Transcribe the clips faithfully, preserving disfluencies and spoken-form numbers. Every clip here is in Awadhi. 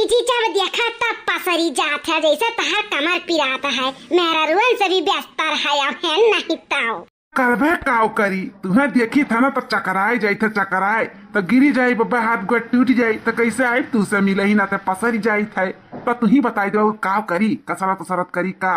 जी, जब देखा तब पसरी जात है, जैसे तहार कमर पिरात है। मेहररुअन से भी बेहतर है, अब है नहीं ताओ। करबे काव करी, तुहें देखी था ना तो चकराए जाई थे, चकराए तो गिरी जाई बब्बा, हाथ गोड़ टूट जाई तो कैसे आई तू से मिले ही ना थे, पसरी जाई थे। तो तू ही बताई दो काव करी, कसरत उसरत करी का?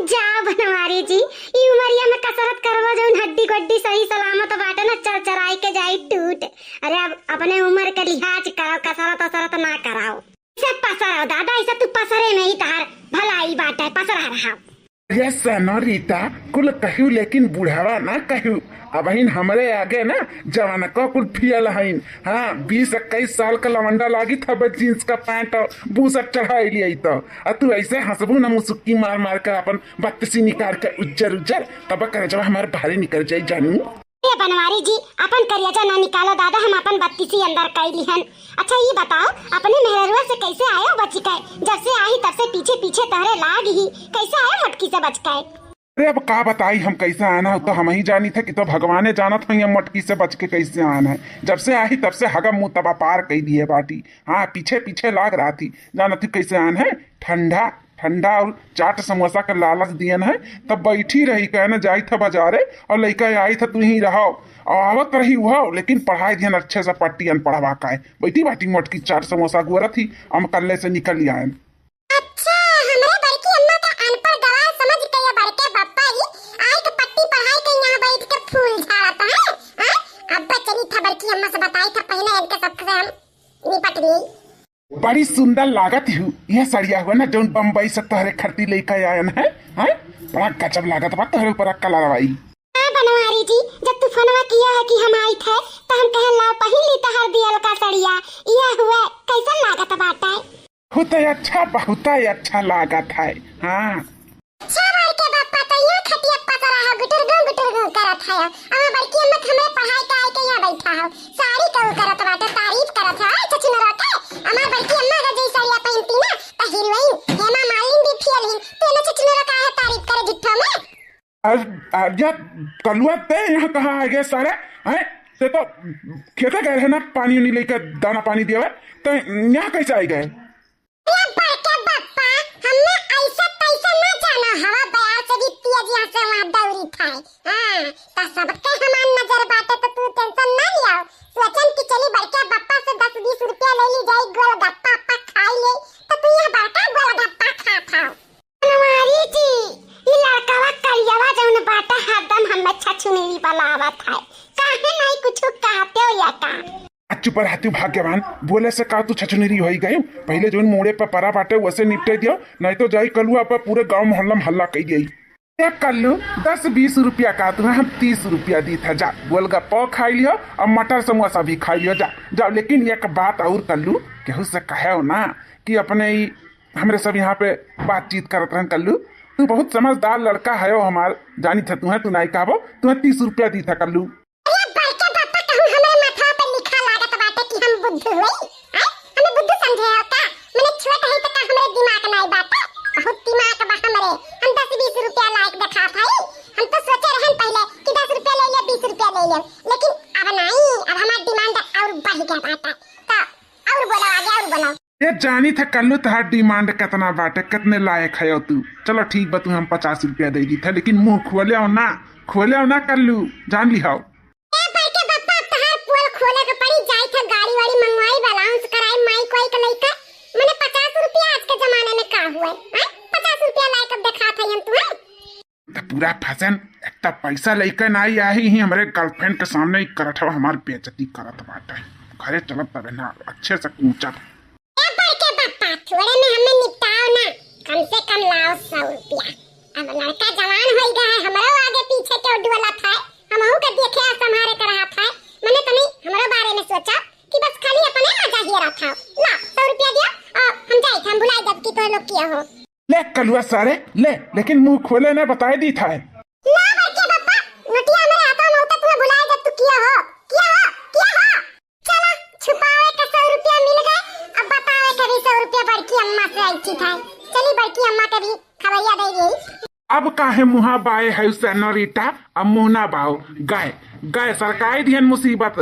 जा बनवारी जी, ई उमरिया में कसरत करबो जौन हड्डी गोड्डी सही सलामत बाटे ना, चरचराई के जाई टूट। अरे अब अपने उम्र के लिहाज करो, कसरत उसरत ना कराओ। इसे पसरो दादा, इसे तू पसरे नहीं, तहार भलाई बाटे, पसरा रहा। ये सेनोरिटा, कुल कहू लेकिन बुढ़ावा ना कहू। अबहिन हमरे आगे ना जवान को कुल फियल हईन। हाँ, बीस इक्कीस साल का लवंडा लागी था बस जींस का पैंट और बूसट चढ़ाई लिया तो। आ तू ऐसे हंसबू ना मुसुक्की मार मार के अपन बत्तीसी निकाल के उज्जर उज्जर, तब कर जब हमारे बाहर निकल जाई जानू। ए बनवारी जी, अपन करियाजा ना निकालो दादा, हम अपन बत्तीसी अंदर कई लिहन। अच्छा ये बताओ, अपने मेहररुआ से कैसे आयो बच के? जब से आई तब से पीछे पीछे तहरे लाग ही, कैसे आयो मोटकी से बच के? अरे अब का बताई हम कैसे आना हो, तो हम ही जानी थे कि तो भगवाने जानत हैं हम मोटकी से बच के कैसे आना है। जब से आई तब से हगम मुंह तबा पार कई दिए बाटी। हाँ, पीछे पीछे लाग रहा थी, जानत ही कैसे आन है। ठंडा ठंडा और चाट समोसा के लालच दियन है, तब बैठी रही, कहने जाई था बाजारे और लइका आई था तू ही रहो और आवत रही वह, लेकिन पढ़ाई दियन अच्छे से पट्टी अनपढ़वा का है, बैठी बाटी मोटकी चाट समोसा गोरत ही, हम कल्ले से निकल आयन। अच्छा, हमरे बड़की अम्मा का अनपढ़ गवार समझ के ये बड़के बप्पा ही आई के पट्टी पढ़ाई के यहाँ बैठ के फूल झाड़त है, हैं? अब चली था बड़की अम्मा से बताई था पहले इनके सबसे हम निपट ली। बड़ी सुंदर लागत हू, यह सड़िया हुआ ना जौन बम्बई से तोहरे खरती लेके आयन है, हैं? बड़ा गजब लागत बा तोहरे ऊपर कलरवा ई। हाँ बनवारी जी, जब तू फोनवा किया है कि हम आई थे, तो हम कहन लाओ पहिन ली तहर दियल का सड़िया, यह हुआ कैसन लागत बाटे? बहुत ही अच्छा, बहुत ही अच्छा लागत है। हाँ। अच्छा बड़के बप्पा, तो यहाँ खटिया पसरा है, गुटुर गुं गुटुर गुं करत है। अमा बड़की अम्मा के हमरे पढ़ाई का आए के यहाँ बैठा हो, साड़ी का उ करत बाटे, तारीफ करत है। आय छछुनरा के, अमा बड़की अम्मा अगर जई साड़िया पहनती ना, तो हीरोइन हेमा मालिनी भी फेल ही। तेने छछुनरा का है तारीफ करे झूठो में। आज, आज या कलुआ ते यहाँ कहाँ आ गया सारे? हैं? ते तो खेते गए रहे ना, पानी उनी लेके दाना पानी दिया हुआ, तो यहाँ कैसे आ गए? ए बड़के बप्पा, हमें ऐसे तैसे ना जाना हवा, बयार से भी तेज यहाँ से वहाँ दौड़ी था। हाँ, तो सबके हमार नजर बाटे, तो तू टेंशन ना लिया। सोचन कि चली बड़के बप्पा से दस बीस रुपया ले ली जाई, गोलगप्पा अप्पा खाई ले, तो तू यहाँ बड़का गोलगप्पा खा था। बनवारी जी, ई लड़कवा करियवा जौन बाटे हरदम हमें छछुनेरी बलावत है, काहे नहीं कुछ कहते हो या का? आ चुप रह तू भाग्यवान, बोले से का तू छछुनेरी होई गई? पहले जौन मोड़े पर परा बाटे वैसे निपटे दियो, नहीं तो जाई कलुआ पर पूरे गांव मोहल्ला में हल्ला कई गई। ए कल्लू, दस बीस रुपया का तू हम तीस रुपया दी था, जा गोलगप्पा खाई लियो और मटर समोसा भी खाई लियो, जा जाओ। लेकिन एक बात और कल्लू, केहू से कहे हो ना कि अपने ही हमरे सब यहाँ पे बातचीत करत रहन कल्लू। तू बहुत समझदार लड़का है हो हमार, जानी था तुम्हें, तू नहीं कहबो, तुम्हें तीस रुपया दी था कल्लू। अरे बड़के पापा, कहूँ हमरे माथा पे लिखा लागत बाटे कि हम बुद्धू हुई? आय? हमें बुद्धू समझे हो का? मने छोट है तो का हमरे दिमाग नहीं बाटे? बहुत दिमाग बा हमरे। हम दस बीस रुपया लायक देखात हई। हम तो सोचे रहन पहले कि दस रुपया ले ले, बीस रुपया ले ले, लेकिन अब नहीं, अब हमार डिमांड और बढ़ गया बाटे। तो और बोलो आगे, और बोलो। ये जानी था कल्लू तहार डिमांड कितना बाटे, कितने लायक है तू। चलो ठीक बा, तू हम पचास रुपया दे दी था, लेकिन मुंह खोले हो ना, खोले हो ना कल्लू, जान ली हो। ए बड़के पापा, अब तहार पोल खोले के पड़ी, जाई था गाड़ी वाड़ी मंगवाई, अलाउंस कराई, माइक वाइक लइका। मने पचास रुपया आज के जमाने में का हुआ है? पचास रुपया लायक अब देखा था हम तुम्हें। त पूरा फैशन, एक त पैसा लइके नाई आई ही, हमरे गर्लफ्रेंड के सामने ही करत हवा, हमार बेइज्जती करत बाटे। घरे चलब तबे ना, अच्छे से कूचब। ए बड़के पापा, थोड़े में हमें निपटाओ ना, कम से कम लाओ सौ रुपया। अब लड़का जवान होई गया है, हमरो आगे पीछे क्यों डोलत है, हमहू के देखे और संभारे के रहत है। मने तनी हमरो बारे में सोचा कि बस खाली अपने मजा ही रहा था। ला, सौ रुपया दिया और हम जाए थे, हम भुलाई जब की कोई लोग किया हो। ले कलुआ सारे, ले, लेकिन मुंह खोले ना बताए दी था। ना बड़के पापा, नोटिया हमरे हाथों में होता तुम्हें भुलाए जब तू किया हो, किया हो, किया हो। चला, छुपावे का सौ रुपया मिल गए, अब बतावे का भी सौ रुपया बड़की अम्मा से आई थी था। चली बड़की अम्मा के भी खबरिया दे गई। अब काहे मुहा बाए है सेनोरिटा, अब मुंह ना बाओ, गए, गए सरकाई दिहन मुसीबत।